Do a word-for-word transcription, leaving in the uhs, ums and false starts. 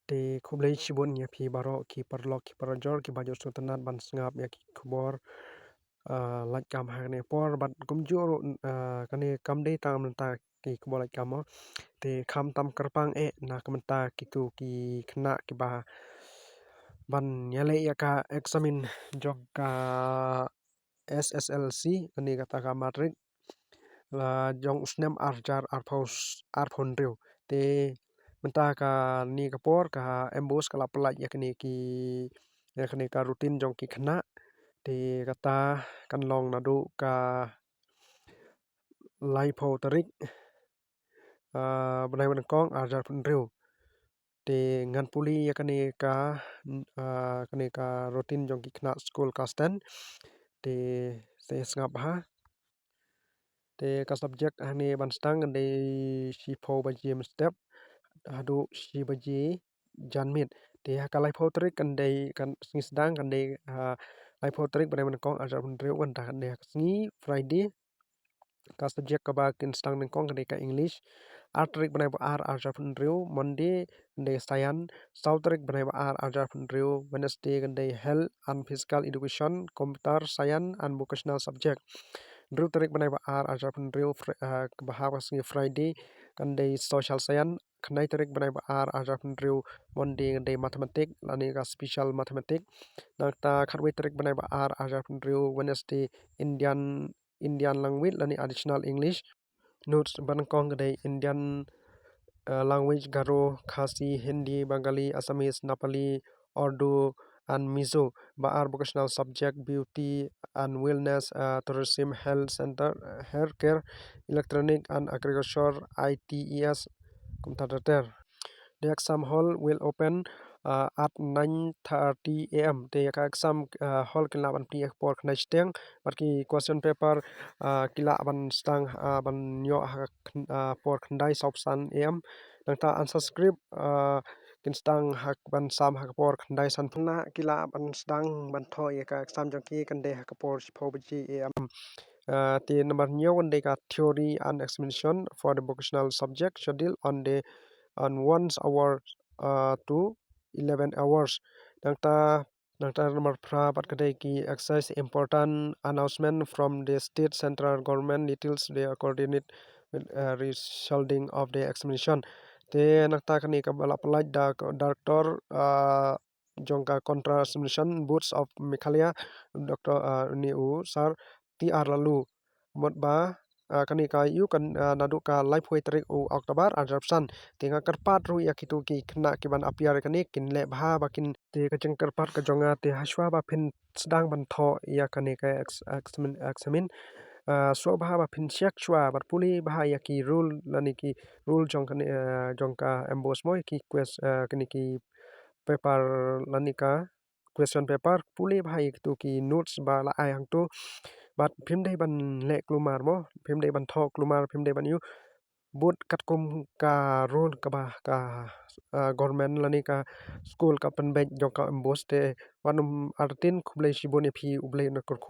Te khublei shibun ïa phi baroh ki paralok ki parajor kiba ju sngewtynnat ban sngap ïa ki khubor, ah, lait kam ha kane por, bad kumjuh ruh, ah, kane kam dei tang mynta ki khubor lait kam mo. Te kham tam kyrpang eh na ka mynta kitu ki khynnah kiba ban ïaleh ïa ka eksamin jong ka S S L C, kane kata ka matrik, la jong u snem ar hajar arphew, arphew hynriew. Te mynta kane ka por ka MBOSE ka la pyllait ïa kane ki, ïa kane ka routine jong ki khynnah. Te kata kan long naduh ka laiphew tarik, ah, bnai ba nyngkong ar hajar arphew hynriew. Te ngan pule ïa kane ka, ah, kane ka routine jong ki khynnah skul class ten. Te, te sngap bha. Te ka subject hangne ban sdang kan dei shiphew baje mynstep haduh shi baje janmiet. Te ha ka laiphew tarik kan dei, kan sngi sdang kan dei, ah, laiphew tarik bnai ba nyngkong ar hajar arphew hynriew, kan dei ha ka sngi Friday. Ka subject kaba kin sdang nyngkong kan dei ka English. Ar tarik bnai ba ar ar hajar arphew hynriew, Monday kan dei Science. Saw tarik bnai ba ar ar hajar arphew hynriew, Wednesday kan dei Health and Physical Education, Computer Science and Vocational Subject. Hynriew tarik bnai ba ar ar hajar arphew hynriew, Fri-, ah, kaba ha ka sngi Friday kan dei Social Science. Khyndai tarik bnai ba ar ar hajar arphew hynriew, Monday kan dei Mathematics lane ka Special Mathematics. Nangta khatwei tarik bnai ba ar ar hajar arphew hynriew, Wednesday Indian, Indian Language lane Additional English. Notes ba nyngkong kan dei Indian, eh, Language, Garo, Khasi, Hindi, Bengali, Assamese, Nepali, Urdu and Mizo. Ba ar vocational subject, Beauty and Wellness, eh, Tourism, Health Center, eh, Hair Care, Electronic and Agriculture, I T E S, kumta ter ter. The exam hall will open, uh, at nine thirty A M. Te ka exam, uh, hall kin lah ban plie ha ka por khyndai shiteng, bad ki question paper, uh, ki lah ban sdang, uh, ban ïoh ha ka khyn-, uh, por khyndai sawphew san A M. Nangta answer script, uh, kin sdang ha ka, ban sam ha ka por khyndai sanphew. Khynnah ki lah ban sdang ban thoh ïa ka exam jong ki kan dei ha ka por shiphew baje A M. Uh, te number hynñiew kan dei ka theory and examination for the vocational subject schedule on the, on one hour, uh, to eleven hours. Nangta, nangta number phra pat ka dei ki excise important announcement from the state central government details the coordinate with, uh, resulting of the examination. Te nangta kane kaba la pyllait da ka director, uh, jong ka Control Examination Boards of Meghalaya, Doctor, ah, une u Sir T R Laloo. Mut ba, ah, kane ka ïoh kan, ah, naduh ka laiphew tarik u October, ar hajar arphew san. Te nga kyrpad ruh ïa kitu ki khynnah ki ban appear ïa kane, kin leh bha ba kin, te ka jingkyrpad ka jong nga te hashwa ba phin sdang ban thoh ïa kane ka ex-, examin-, examin. Ah, sngewbha ba phin check shwa bad pule bha ïa ki rule lane ki rule jong kane, ah, jong ka MBOSE mo, ïa ki quest-, ah, kane ki paper lane ka question paper, pule bha ïa kitu ki notes ba la ai hangtu. Bad phim dei ban leh kulmar mo, phim dei ban thoh kulmar, phim dei ban ïoh. Bud katkum ka rule kaba ka, ah, government lane ka school ka pynbeit jong ka MBOSE te. Wat nym artatien, khublei shibun ïa phi, U Blei un kyrkhu.